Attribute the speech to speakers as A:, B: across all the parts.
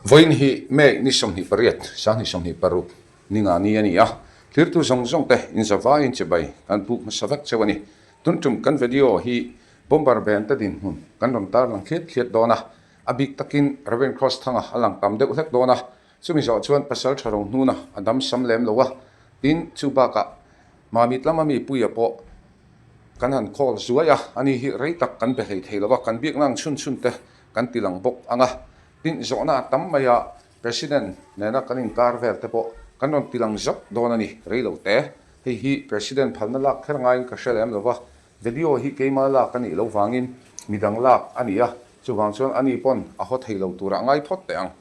A: Vawiin hi May ni 28, 2026 ni nga ni a ni a, thlirtu zawng zawng te inzavaiin chibai kan buk hmasa vek cheu a ni. Tun tum kan video hi Bomber Band te dinhmun kan rawn tarlang thliat thliat dawn a, a bik takin Rev Cross Thanga a lang tam deuh hlek dawn a, chumi zawh chuan Pasal tha ro hnuna a dam sam lem lo a, tin chu bakah Mamit lama mi Puia pawh kan han call zuai a, ani hi rei tak kan be hlei thei lo a, kan biakna ang chhun chhun te kan ti lang bawk ang a. Tin, zawhna a tam mai a, President nena kan inkar vel te pawh kan rawn ti lang zauh dawn a ni, rei lo te. Hei hi President phalna lak kher ngaiin ka hre lem lo va, video hi keima lak a nih loh vangin midang lak a ni a, chuvang chuan ani pawn a haw thei lo turah ngai phawt teh ang.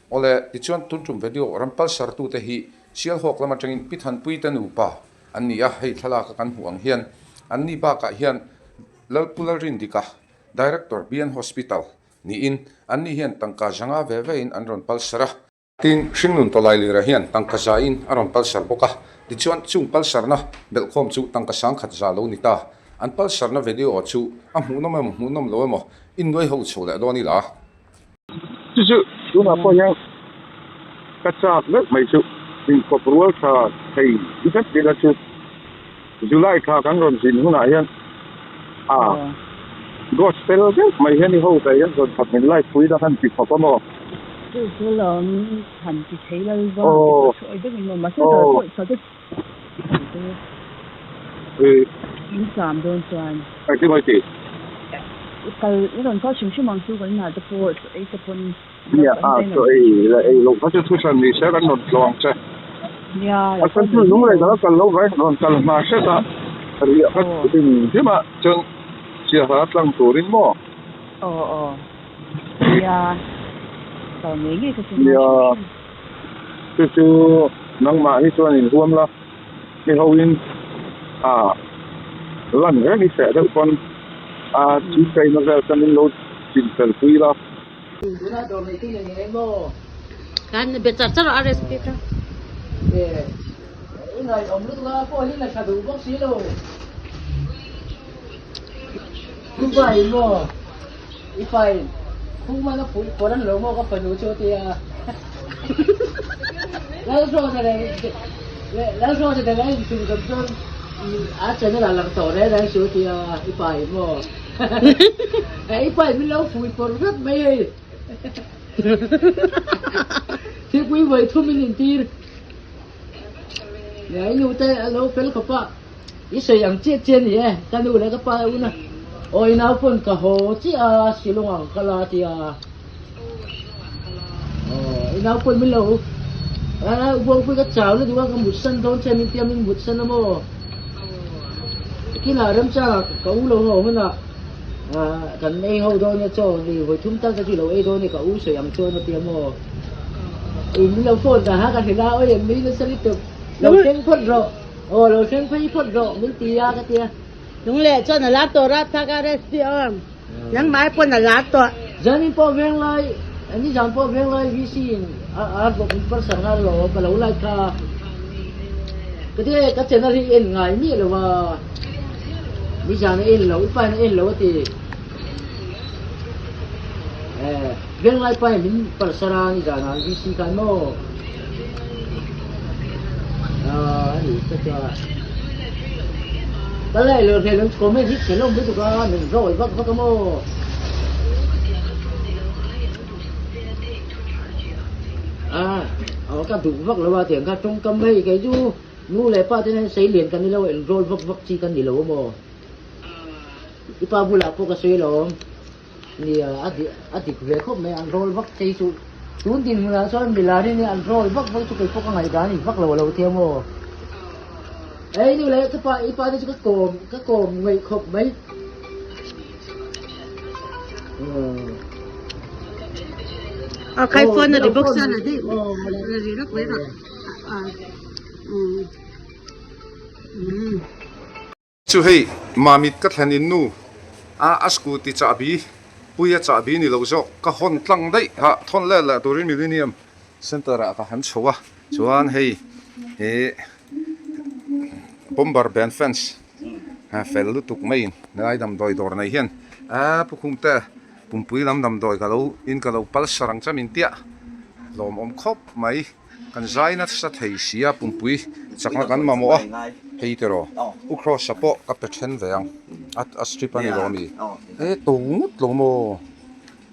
A: Awle, tichuan tun tum video ram palsartute hi Sialhawk lam atangin Pi Thanpuite nupa an ni a, hei thlalaka kan hmuh ang hian anni bakah hian Lalpu Lalrindika, Director, BN Hospital, Niin, anni hian tangka zanga ve vein an rawn palsar a. Tin, hringnun tawlai lira hian tangka zain a rawn palsar bawk a. Tichuan, chung palsarna belhkhawm chu tangka sangkhat za lo ni ta. An palsarna video chu a hmuhnawm emaw hmuhnawm lo emaw innuai ho chho leh dawn ila.
B: Chu chu tunah pawh hian ka chak vek mai chu inkawp rual tha thei vek ila chu. July thla kan rawn zin hunah hian a gospel deuh mai hian i ho ta hian rawn khat min live pui la han ti khawp a maw?
C: Chu chu lawm han ti thei lal va han ti pawh sawi deuh in maw mahse kal pawh kal te in cham dawn chuan.
B: Engtin maw i tih?
C: Kal i rawn kal hrim hrim ang chu kan inah te pawh chaw ei te pawn.
B: Nia a chaw ei leh ei loh kha chu thuhran ni se kan rawn tlawng che. A kal chu lung leh dal a kal lo vai rawn kal hma hret a, riah kha hrim hrim a chuan siaha tlang turin maw?
C: Aw aw nia kal ngei ngei kha chu ngai hrim hrim.
B: Chu chu nangmah hi chuan inhuam la, mi hoin a lan reng i feh deuh pawn a chhipkaina vel kha min lo chinfel pui la.
D: Kan be char char a recipe kha.
C: I pa min lo fui pawr vek mai hei. Thilpui vawi thum in intir. Nia i nu te a lo fel khawp a, i sawi ang chiah chiah a ni e, ka nu leh ka pa e un a, aw i nau pawn ka haw chiah a Shillong ang kal a tia. Aw i nau pawn min lo a Buangpui ka chau lutuk a ka mut san dawn che min tia min mut san a maw. Kinah remchangah ka u lo haw hunah kan ei ho dawn nia chaw ni vawi thum tal te chu ilo ei dawn nia ka u sawi ang chuan a ti a maw. I min lo phone dah a ka hrilh a awi em nui nasa lutuk lo thleng phawt rawh aw lo thleng phei phawt rawh min ti a ka ti a.
D: Lungleh chuan a lar tawh rat thak a recipe awm nangmah pawn a lar tawh.
C: Zanin pawh venglai nizan pawh venglai VC in a bawk in parser nghal lo ka lo like kha ka ti ka channel hi en ngai miah lo a nizan a en lo i pa in a en lo a ti eh venglai pa in min parser a nizan ah VC khan maw ah ani ka chuan ka like lo hle lo comment hi chhe lawm lutuk a min rawi vak vak a maw. A aw ka duh vak lo a tiang kha tawngkam hei kei chu nu leh pa te hian sei lian kan ni lo a enroll vak vak chi kan ni lo a maw i pa bulah pawh ka sawi alawm nia a dik a dik ve khawp mai an roll vak chei chu tun dinhmunah chuan milar hi an roll vak vak chu kei pawh ka ngaihdan a ni vak lo a lo tia maw ei nu leh ka pa i pa te chu ka kawm ka kawm ngaih khawp mai.
D: A khai phone a ri bawk sia la daih la ri rak mai rak
A: Chu hei Mamit ka thlen in nu a a scooty chahbi pui a chahbi ni lo zawk ka hawn tlang daih ha thawn let leh turin Millennium Center ah ka han chho a chuan hei ih bomber band fans fel lutuk maiin helai damdawi dawr nei hian aa pu khumte pumpui lam damdawi ka lo in ka lo pal sarang che min tia. Lawmawm khawp mai. Kan zai nasa thei si a, pumpui chakna kan mamawh a, hei te rawh U Cross-a pawh ka pe then ve ang, a strip a ni lo ami? E to ngawt lo maw,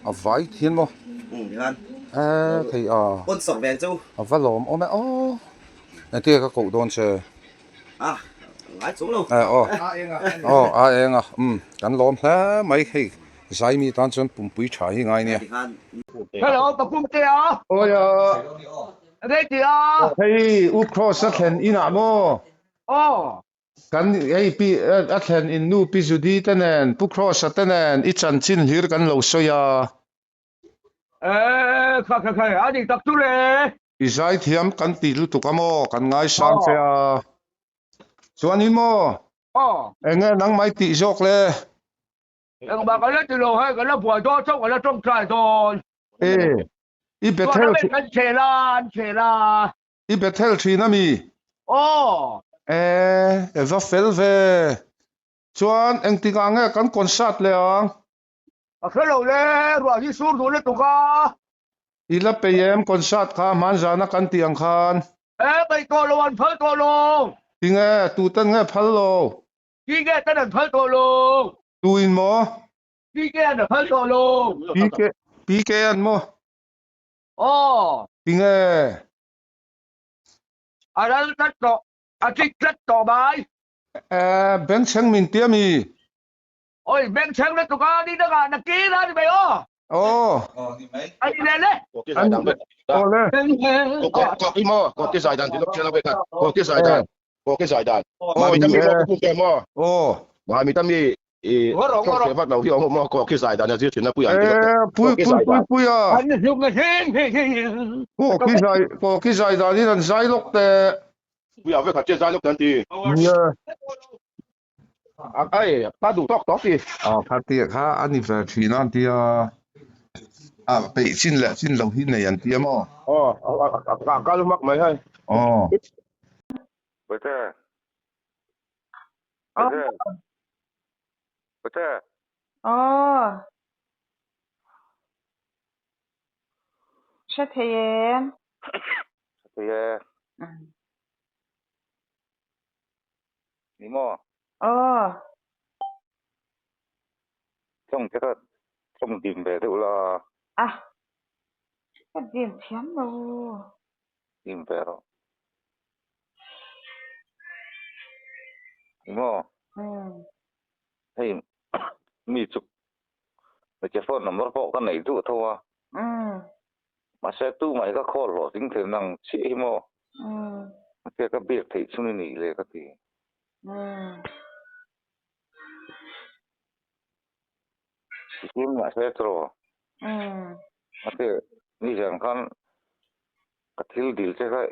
A: a vai thian maw? E thei a, a va lawmawm e aw, engtin nge ka koh dawn che? E aw, aw a eng a, umm kan lawm hle mai hei. Zaimi tan chuan pumpui tha hi ngai nia.
E: Hello, ka pum te a.
A: Awi a.
E: Rei ti a.
A: Hei U Cross a thlen inah maw?
E: Aw.
A: Kan hei pi a thlen in nu Pi Judy te nen Pu Cross a te nen i chanchin hlir kan lo sawi a.
E: E kha kha kha a dik tak chu le.
A: I zaithiam kan ti lutuk a maw? Kan ngaisang che a. Chuanin maw?
E: Aw.
A: Enge nangmah i tih zawk le?
E: Engmah ka la ti lo hei, ka la buai dawn chauh, ka la tawngtai dawn.
A: E, i Bethel
E: Chuan an chhel a, an chhel a.
A: I Bethel thin a mi?
E: Aw.
A: E, e va fel ve. Chuan engtikah nge kan concert leh ang?
E: Ka hre lo le, ruah hi sur duh lutuk a.
A: I la pei em concert kha hmanzana kan tih ang khan?
E: E, peih tawh lo, an phal tawh lo.
A: Tinge, tuten nge phal lo?
E: PK ten an phal tawh lo.
A: Tu in maw?
E: PK an a phal tawh lo.
A: PK PK an maw?
E: Aw.
A: Tinge?
E: A ral tlat tawh. A chik tlat tawh mai.
A: Eh, bengchheng min tia mi?
E: Oi, bengchheng lutuk a, ni dangah nakin a ni mai aw.
A: Aw.
F: Aw ni mai.
E: A ni leh le.
F: Kawki zai dan vek.
A: Aw le.
F: Kawk i maw? Kawki zai dan ti lawk ṭhian a vek a. Kawki zai dan. Kawki zai dan.
A: Aw
F: Mami
A: ni
F: tami
A: e.
F: maw ka puk em aw?
A: Aw.
F: Mami tami i thawk thei vat lo hi awm maw? Kawki zai dan a zir ṭhin a pui an ti lawk
A: Eh, pui
F: Kawki
A: pui
F: zai
A: pui
F: dan.
A: pui a.
E: An hluk na heng heng heng.
A: Kawki zai kawki zai dan in an zai lawk teh.
F: Pui a vek a che zai lawk tan ti.
A: Ni e.
F: Ai, ka duh tawk tawk ti.
A: Aw, kha tia kha a ni ve thin a an tia. A peih chin leh chin lo hi nei an tia maw?
F: Aw, a kal hmak mai hei.
A: Aw.
B: Bawihte. Bawihte. Bawihte.
D: Aw. Hre thei em?
B: Hre thei e. Ni maw?
D: Aw.
B: Tawng te kha tawng dim ve deuh la.
D: A, ka dim thiam lo.
B: Dim ve rawh. Ni maw?
D: Umm.
B: Hei mi chu hmeichhe phone number pawh ka nei duh tho a.
D: Umm.
B: Mahse tumah hi ka call hlawh ding thei nang chiah hi maw? Tia ka biak theih chhun i nih le ka ti. Tichuan mahse tiraw? Ate nizan khan ka thil dil che kha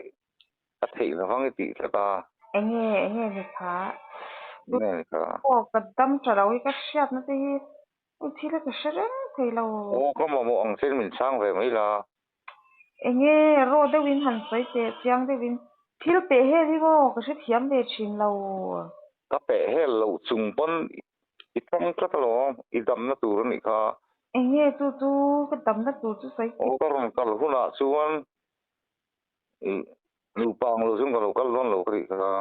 B: a theih lo vang i tih tlat a.
D: Enge enge ni kha?
B: Enge ni kha?
D: Aw ka dam tha lo hi ka hriatna te hi Hei thil hi ka hre reng thei lo.
B: Aw ka mamawh ang chen min chhang ve mai la.
D: Enge raw deuhin han sawi teh chiang deuhin thil peh hel hi maw ka hrethiam ve thin lo.
B: Ka peh hel loh chung pawn i tang tlat alawm i damna tur a nih kha.
D: Enge chu chu ka damna tur chu sawi teh.
B: Aw ka rawn kal hunah chuan i nupa ang lo chuan ka lo kal dawn lo ka tih kha.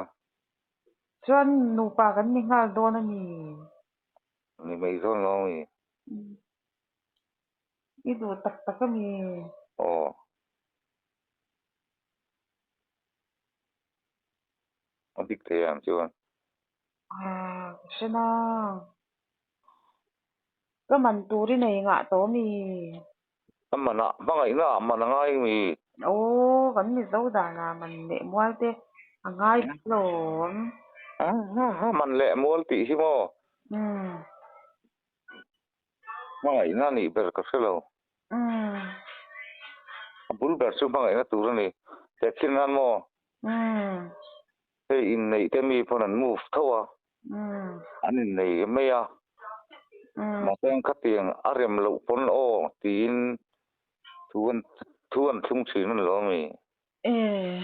D: Chuan nupa kan ni nghal dawn a ni.
B: Ni mai zawn lo ami?
D: I duh tak tak ami?
B: Aw. A dik thei ang chuan.
D: Ah, ka hre nang. Ka man tur i nei ngah tawh ami?
B: Ka man ah, hmangaihna ah man a ngai ami?
D: Aw, kan Mizo danah man leh mual te a ngai hlawm.
B: Ah, man leh mual tih hi maw?
D: Umm.
B: Hmangaihna nih ber ka hre lo.
D: Umm.
B: A bul ber chu hmangaihna tur a ni. Tehkhin nan maw?
D: Umm.
B: Hei inneih te mi pawn an move tho a.
D: Umm.
B: An innei mai a.
D: Umm.
B: Mahse khatiang a rem loh pawn aw tiin thu an thu an thlung thin a ni lo ami?
D: Eh.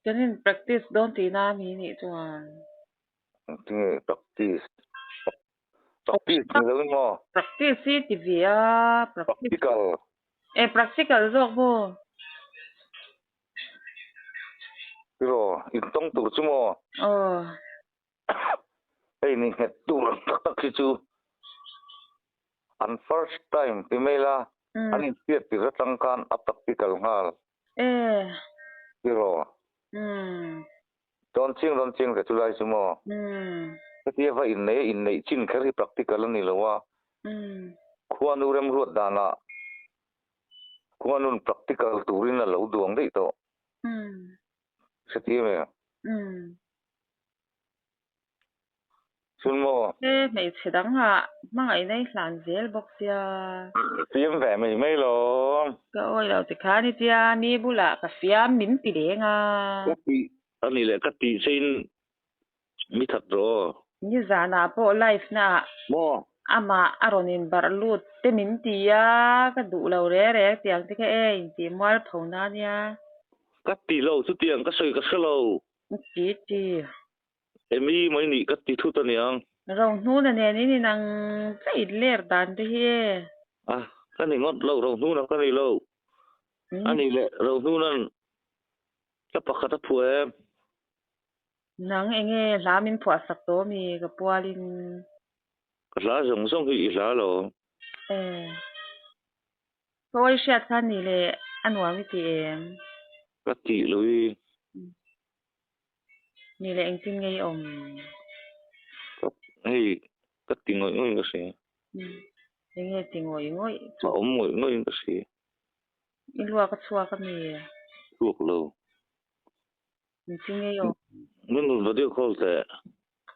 D: Kan in practice dawn tihna ami nih chuan.
B: Engtinge practice? Practice ni lo in maw?
D: Practice hi ti ve a, practice.
B: Practical.
D: E practical zawk maw?
B: Tiraw, intawng tur chu maw?
D: Aw.
B: Hei ni nghet tur ang tak tak hi chu an first time ti mai la, an inhriat tir atang khan a practical nghal.
D: E.
B: Tiraw. Dawn chiang dawn chiang ve chu lai chu maw? Hetia va innei a inneih chin kher hi practical a ni lo a, khuanu remruat danah khuanun practical turin a lo duang daih tawh. Hretia mi? Chun maw?
D: He hmeichhe dangah hmangaihna i hlan zel bawk sia.
B: Fiam ve mai mai lo.
D: Ka awi lo tikhan i tia mi bulah ka fiam min ti leng a.
B: Ka tih a ni leh ka tih che in mi that rawh aw.
D: Nizanah pawh live na ah
B: Maw?
D: amah a rawn in barh lut te min ti a, ka duh lo reng reng tiang te kha e intih mual pho na nia.
B: Ka ti lo chutiang ka sawi ka hre lo.
D: Ti ti.
B: Emi mai nih ka ti thut aniang.
D: Rohnuna nen in inang chait ler dan te hi e.
B: A, ka ni ngawt lo, Rohnuna ka ni lo. A nih leh Rohnuna'n hla pakhat a phuah em?
D: Nang enge hla min phuah sak tawh mi ka pualin.
B: Ka hla zawng zawng hi i hla lo.
D: E. Ka awi hriat kha nih leh a nuam i ti em?
B: Ka tih lo i.
D: Ni leh engtin nge i awm?
B: Ka hei ka ti ngawih ngawih in ka hria.
D: Enge ti ngawih ngawih?
B: A awm ngawih ngawih in ka hria.
D: I luak a chhuak a mi?
B: Chhuak lo.
D: Engtin nge i awm?
B: Min rawn video call teh.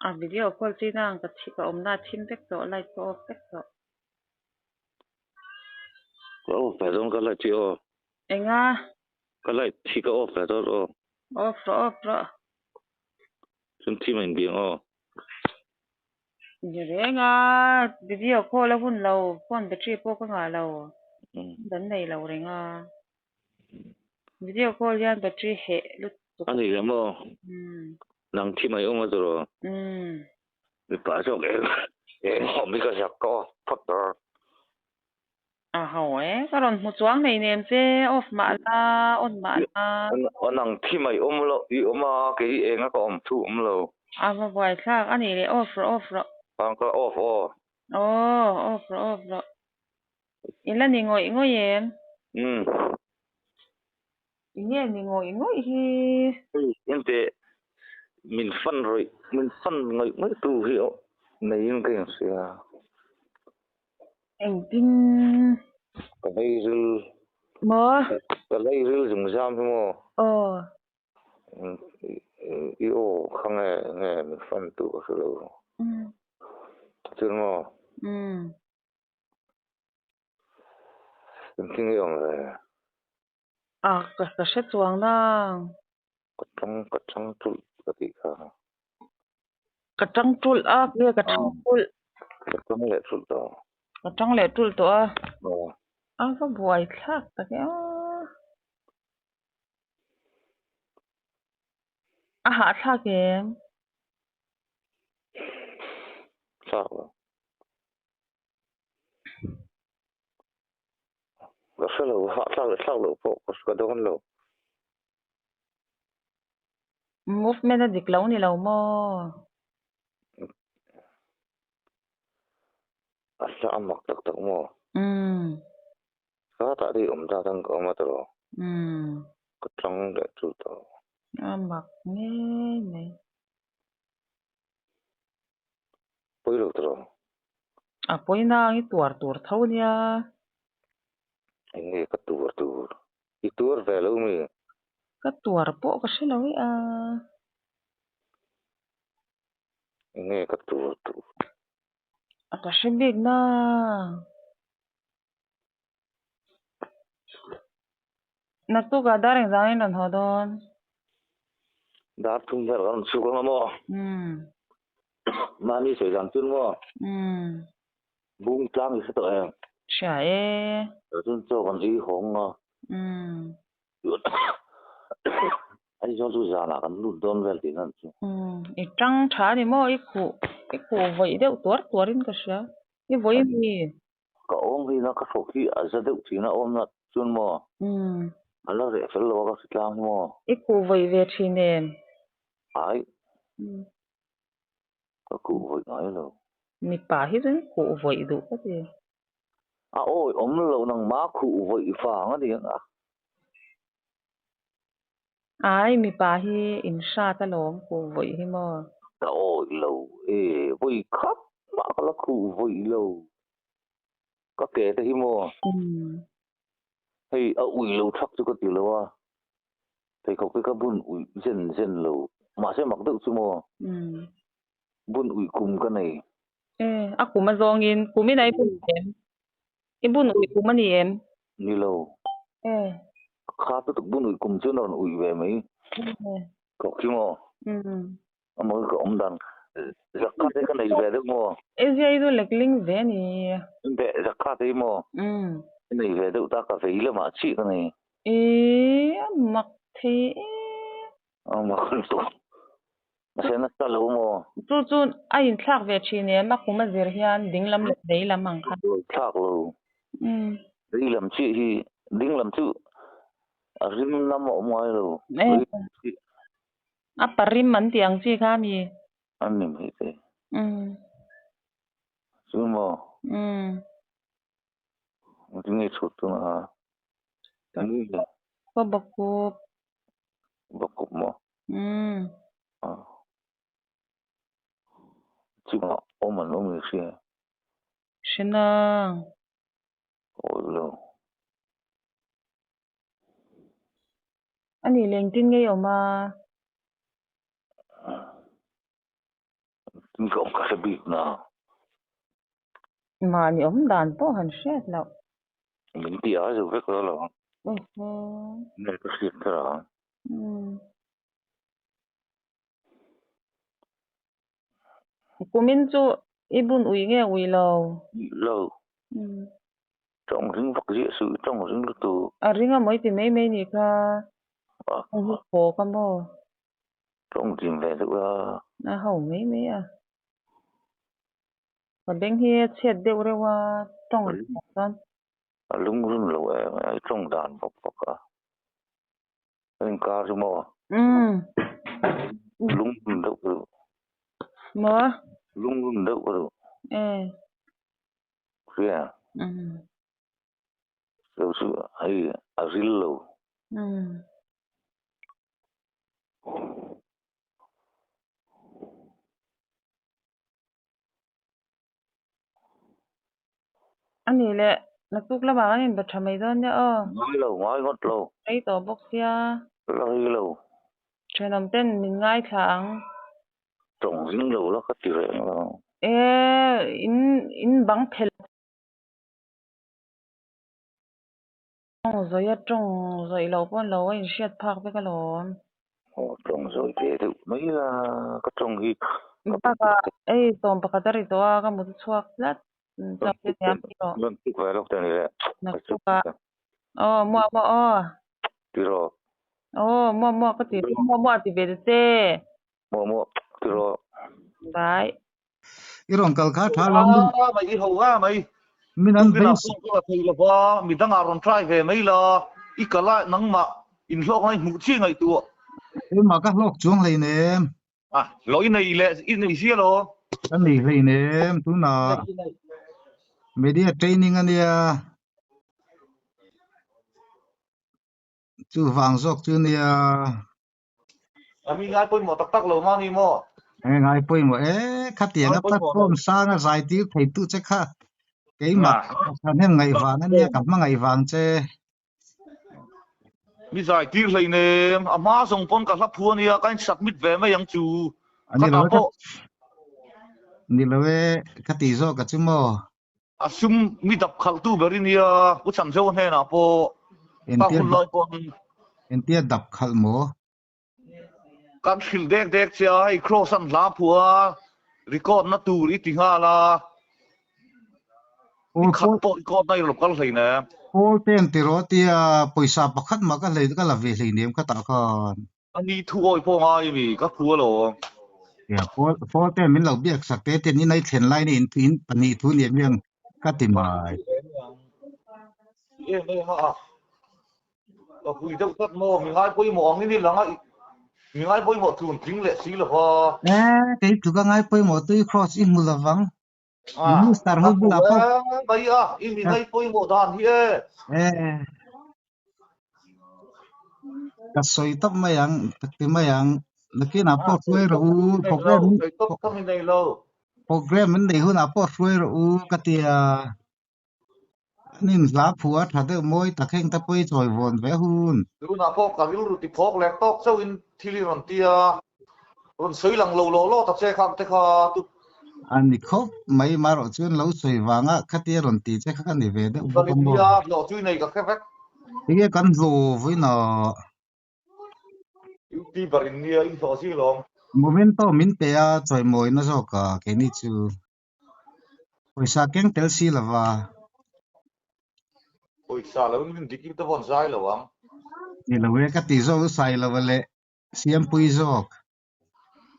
D: A video call chi nang ka thi ka awmna a thim vek tawh light ka off vek tawh.
B: Ka off ve dawn ka light hi aw.
D: Enga?
B: Ka light hi ka off ve dawn aw.
D: Off rawh off rawh.
B: Chun thim a inbiang aw.
D: Ni reng a, video call a hun lo, phone battery pawh ka ngah lo, dan nei lo reng a. Video call hian battery heh lutuk.
B: A ni le maw? Nang thim a i awm a tawh. Mipa zawk eng eng awm hi ka zak ka off phawt dawn.
D: A ho e, ka rawn hmu chuang nei nem che, off mah la, on mah la.
B: Aw nang thi mai awm lo, i awm a, kei i eng a ka awm thu awm lo.
D: A va buai thlak, a nih leh off rawh, off rawh.
B: Ang ka off aw.
D: Aw, off rawh, off rawh. I la ni ngawih ngawih em?
B: Umm.
D: I nge ni ngawih ngawih hi?
B: Hei enteh, min fan rawih, min fan ngawih ngawih tu hi neiin ka inhria.
D: Engtin?
B: Ka lei ril.
D: Maw?
B: Ka lei ril zung zam hi maw?
D: Aw.
B: I aw kha nge nge min fan tu ka hre lo. Chuan maw? Engtin nge awm ve?
D: A ka ka hre chuang nang.
B: Ka tang ka tang tulh ka tih kha.
D: Ka tang tulh a nge ka tang tulh.
B: Ka tang leh tulh tawh.
D: Ka tang leh tulh tawh a. A va buai thlak tak e a. A hahthlak em?
B: Thlak lo. Ka hre lo, hahthlak leh thlak loh pawh ka dawn lo.
D: Movement a dik lo ni lo maw?
B: A hla a mak tak tak maw?
D: Umm.
B: Khatah te i awm ta chuan ka awm a tawh.
D: Umm.
B: Ka tang leh chu tawh.
D: A mak ngei mai.
B: Pawi lo tawh.
D: A pawi nang i tuar tur tho nia.
B: Eng nge ka tuar tur? I tuar ve lo mi?
D: Ka tuar pawh ka hre lo e a.
B: Eng nge ka tuar tur?
D: A ka hre bik nang. Naktukah dar engzangin rawn haw dawn?
B: Dar thum vel ka rawn chhuk ang a maw? Mahni sawi dan chun maw? Bung tlang i hre tawh em?
D: Hria e.
B: Chuan chaw kan ei hawng a. Aizawl chu zanah kan lut dawn vel tihna an chu.
D: I tang tha a ni maw? I khuh i khuh vawih deuh tuar tuarin ka hria. I vawi mi?
G: Ka awm hina ka thawk hi a za deuh thin a awm nat chuan maw? A la reh fel lo a ka hritlang hi maw?
D: I kuh vawih ve thin em?
G: Ai. Ka kuh vawih ngai lo.
D: Mipa hi chuan kuh vawih duh ka ti.
G: A awi awm lo nangmah khuh vawih vang a ni ang a.
D: Ai mipa hi in hrat alawm khuh vawih hi maw?
G: Ka awi lo e, vawi khat mah ka la khuh vawih lo. Ka ke te hi maw? Hei a ui lo thak chu ka ti lo a, pheikhawk hi ka bun uih zen zen lo. Mahse mak deuh chu maw? Bun uih kum ka nei.
D: E, a kum a zawngin kum in a i bun em? I bun uih kum a ni em?
G: Ni lo.
D: E.
G: Kha lutuk bun uih kum chuan a rawn uih ve mai.
D: E.
G: Thawk chu maw? A mawi ka awm dan. Zakha te ka nei ve deuh maw?
D: E zia i chu lekling ve a ni.
G: Be, zakha te hi maw? Ka nei ve deuh ta, ka vei lamah chiah ka nei.
D: E, a mak thei e.
G: A mak lutuk. Mahse nasa lo maw?
D: Chu chu a inthlak ve thin em? A kum a zir hian ding lam leh vei lam ang kha.
G: Thlak lo. Vei lam chiah hi ding lam chu a rim lam a awm ngai lo. Vei lam chiah.
D: A pa rim an tih ang chi kha mi?
G: An ni mai te. Chu maw? Engtin nge chhut tun a?
D: Ka bakup.
G: Bakup maw? Chungah awm an awm i hria.
D: Hre nang.
G: Awi lo.
D: A nih leh engtin nge i awm a?
G: Engtin ka awm ka hre bik na.
D: Mahni awm dan pawh han hriat loh.
G: Min ti a zo vek lo lo. Nge ka hriat kher ang.
D: Kumin chu i bun ui nge ui lo?
G: Ui lo. Tawng ring vak ziah suh, tawng ring lutuk.
D: A ring a maw i ti mai mai nih kha. A hi thaw ka maw?
G: Tawng dim ve deuh a.
D: A ho mai mai a. Ka beng hi a chhiat deuh reuh a, tawng ring chuan.
G: A lungrun lo em a, i tawng dan vak vak a. Inkar chu maw?
D: Umm.
G: Lungrun deuh ka duh.
D: Maw?
G: Lungrun deuh ka duh.
D: Eh.
G: Hria?
D: Umm.
G: Lo chu hei a ril lo.
D: Umm. A nih leh naktuk lamah kan inbe tha mai dawn nia aw.
G: Ngai lo, ngai ngawt lo.
D: Rei tawh bawk sia.
G: La rei lo.
D: Thenawm ten min ngaithla ang.
G: Tawng zing lo la ka ti reng lo.
D: E, in in bang phelh. Tawng zawih a tawng zawih loh pawh lo a inhriat phak vek alawm.
G: Aw tawng zawih ve deuh mai la ka tawng hi.
D: Bakah hei sawm pakhat a ri tawh a ka mut a chhuak tlat. Chau te thiam i rawh.
G: Rawn tuk ve lawk te ni le.
D: Naktuk a. Aw muah muah aw.
G: Ti rawh.
D: Aw muah muah ka ti muah muah ti ve ta che.
G: Muah muah ti rawh.
D: Bye.
H: I rawn kal kha tha lo min.
I: A mai i ho a mai.
H: Min an
I: vei. Ka la thei lova midang ah rawn try ve mai la i kal a nangmah in hlawk na i hmuh chi ngaihtuah.
H: Keimah ka hlawk chuang hleinem.
I: A hlawh i nei leh i nei sia lo.
H: Ka nei hleinem tunah media training ania. Chuvang zawk chu nia.
I: A mi ngai pawimawh tak tak lo mahni maw?
H: Nge ngai pawimawh e, khatianga platform sanga zai tir thei tu che kha keimah ka thahnem ngaihvang ania ka hmangaih vang che.
I: Mi zai tir hleinem, a hma zawng pawn ka hla phu ania ka in submit ve mai ang chu.
H: Khatah pawh. Ni lo e, ka tih zawk a chu maw?
I: A sum mi dap khalh tu ber i nia, Pu Chanzo hnenah pawh ka hun lai pawn.
H: Entia dap khalh maw?
I: Kan hrilh dek dek che a, hei Kross an hla phuah a, record na tur i ti nghal a, i khat pawh record na i lo kal hlei nem.
H: Paul ten ti rawh tia pawisa pakhat mah ka hlei ka la ve hlei nem khatah khan.
I: A ni thu awi pawh ngai mi ka phu alawm.
H: Ya Paul Paul ten min lo biak sak te ten in ei thlen lai ni in in pahnih thu ni amiang ka ti mai.
I: Em em a ka pui deuh tlat maw mi ngai pawimawh ang in i lang a mi ngai pawimawh tlun tling leh si lova.
H: E kei tluk a ngai pawimawh tui cross i hmu lovang. Minister ho bulah pawh.
I: Mai a i mi ngai pawimawh dan hi e.
H: E ka sawi tawp mai ang ka ti mai ang nakinah pawh hruai rawh u program program an neih hunah pawh hruai rawh u ka ti a an in hla phuah a tha deuh mawi tak heng te pawh i chawi vawn ve hun.
I: Tunah pawh ka rilru ti phawk leh tawk chauhin thil i rawn ti a, rawn sawi lang lo law law ta che kha ang te kha tu.
H: A ni khawp mai marawh chuan lo sawi vanga khatia rawn ti che kha ka ni ve deuh bawk a maw.
I: Nia hlawh chu i nei ka hre vek.
H: Tinge kan hlawh vawiinah.
I: Youtuber in nia in hlawh zing lawm.
H: Momento min pe a chawimawina zawk a keini chu pawisa keng tel si lova.
I: Pawisa lo in dik in te vawn zai lo ang.
H: Ni lo e ka ti zawk sai lo leh Siampui zawk.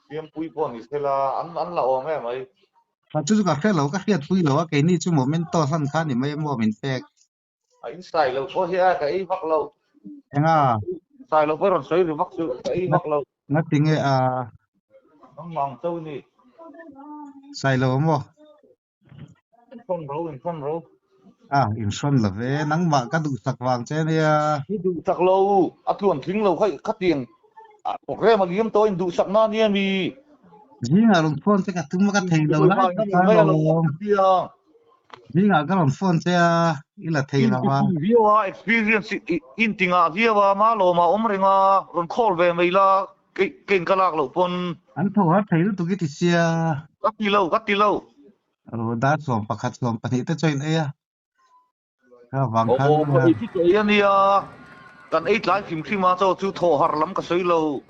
I: Siampui pawh ni sela an an la awm em mai.
H: A chu chu ka hre lo ka hriatpui lo a keini chu momento hlan kha ni mai emaw min pek.
I: A in sai lo pawh hi a ka ei vak lo.
H: Enga?
I: Sai lo pawh rawn sawi ri vak chu ka ei vak lo.
H: Ngatinge a?
I: Nangmah ang chauh ni.
H: Sai lo maw?
I: Inhrawn ro, inhrawn ro.
H: A, inhrawn lo ve. Nangmah ka duhsak vang che nia.
I: I duhsak lo, a tluan tling lo kha khatiang program a liam tawh in duhsak na nia mi.
H: Zingah rawn phone che ka tum a ka thei lo lai tak a lawm. Zingah ka rawn phone che a, i la thei lo a.
I: Viau a, experience in ti ngah viau a, ma lawm a awm reng a, rawn call ve mai la. Kei keiin ka lak loh pawn.
H: An tho har thei lutuk i ti sia.
I: Ka ti lo, ka ti lo.
H: Ro dar 11, 12 te chuan in ei a. Ka vang khan.
I: Aw, ka ei chu ka ei a nia. Kan ei tlai hrim hrim a, chaw chu thaw har lam ka sawi lo.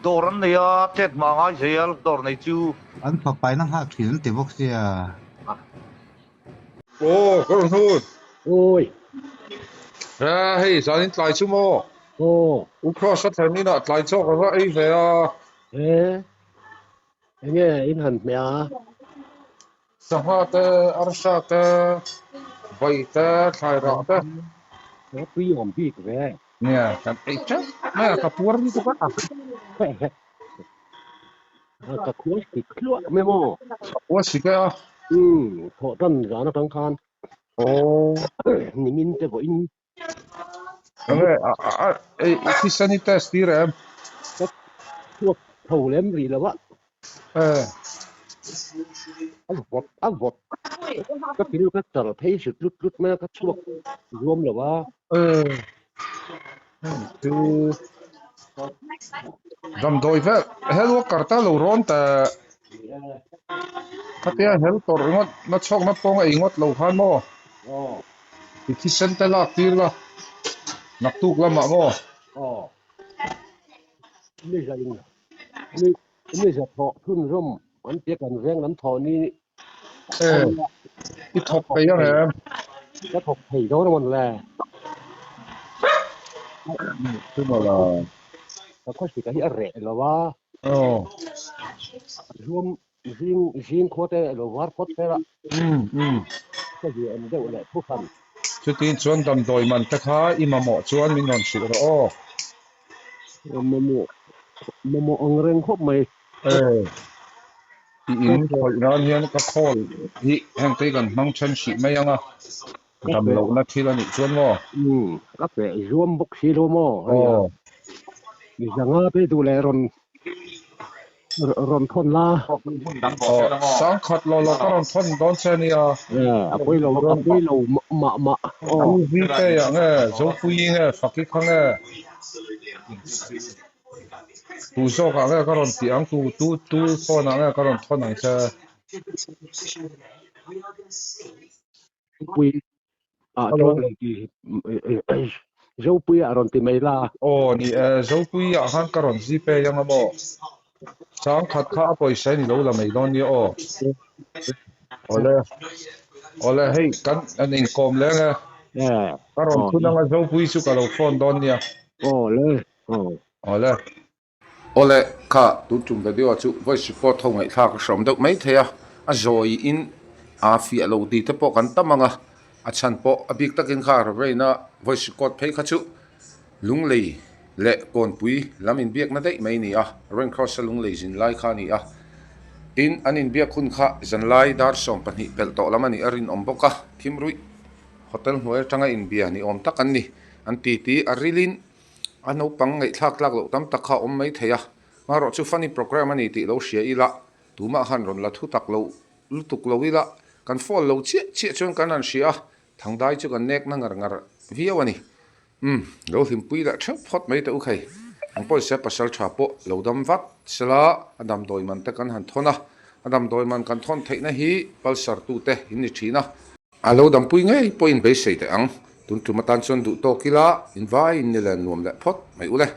I: Dawr an nei a, chet hma ngai zel dawr nei chu.
H: An fapa in a nghak thin an ti bawk sia.
A: Aw, ka rawn hun.
J: Awi.
A: A hei, zanin tlai chu maw?
J: Aw.
A: U Kross a thlen inah tlai chawk a va ei ve a.
J: E, enge in han hmeh a?
A: Sangha te, arsa te, vai te, thlai rah te.
J: Ka tui awm bik ve.
A: Nia, kan ei teuh mai a, ka puar lutuk a.
J: Ka khua sik hluah mai maw?
A: Ka khua sik e a.
J: Umm, thawh tan zan atang khan.
A: Aw.
J: Nimin te vawiin.
A: Enge a a ei i thisen i test tir em?
J: Ka chhuak tho lem rih lo a.
A: E.
J: A vawt a vawt. Ka til ka char phei hrit tlut tlut mai a ka chhuak zuam lo a.
A: E. Chu damdawi vel health worker te lo rawn ta khatia health tawrh ringawt na chhawkna pawng ei ngawt lo khan maw i thisen te lak tir la naktuk lamah maw. E i thawk thei ang em?
J: Ka thawk thei dawn a mawn le.
A: Chu maw la.
J: Ka khawsika hi a reh lo a.
A: Aw.
J: Zuam zing zing khua te lo var phawt vel a.
A: Um um.
J: Ka zia em deuh leh thu hran.
A: Chutin chuan damdawi man te kha i mamawh chuan min rawn hrilh rawh aw.
J: Mamawh mamawh ang reng khawp mai.
A: E. I in khawih nan hian ka khawl hi heng te hi kan hmang then hrih mai ang a, dam lohna thil a nih chuan maw?
J: Umm, ka feh zuam bawk si lo maw?
A: Aw.
J: Mi zanga te duh leh rawn rawn thawn la.
A: Aw, sangkhat lo lo ka rawn thawn dawn che nia.
J: A pawi lo, a pawi lo mah mah.
A: Aw. U Viteia nge, Zopuii nge, Faki kha nge? Tu zawkah nge ka rawn tih ang? Tu tu tu phone ah nge ka rawn thawn ang che?
J: Zopui ah chuan rawn ti Zopui ah rawn ti mai la.
A: Aw ni e, Zopui ah khan ka rawn zipay ang a maw? Sangkhat kha a pawisa in i lo la mai dawn nia aw. Awle awle hei kan an inkawm leng e. Ka rawn thun ang a Zopui chu ka lo phone dawn nia.
J: Awle.
A: Awle.
F: Awle, kha tun tum video chu voice record ho ngaihthlak a hrawm deuh mai thei a, a zawi in aa fiah lo ti te pawh kan tam ang a,
A: A chhan pawh a bik takin kha Reverend-a voice record phei kha chu Lunglei leh Kawnpui lam inbiakna daih mai a ni a, Reverend Cross-a Lunglei zin lai kha a ni a. Tin, an inbiak hun kha zanlai dar 12 pelh tawh lam a nih a rinawm bawk a, Thimruih Hotel hnuai atanga inbia ni awm tak an ni. An titi a rilin a naupang ngaihthlak tlak loh tam tak kha a awm mai thei a, marawh chu funny programme a ni tih lo hria ila, tumah khan rawn la thu tak lo lutuk lo ila, kan fall lo chiah chiah chuan kan han hria a, thangdai chu kan nek na ngar ngar viau a ni. Umm, lo hlimpui leh theuh phawt mai teh u khai. Ang pawisa pasal tha pawh lo dam vat sela a damdawi man te kan han thawn a, a damdawi man kan thawn theihna hi Pulsar tute in ni thin a. A lo dampui ngei pawhin beisei teh ang. Tun tum atan chuan duh tawk ila, invai in ni le nuam leh phawt mai u le.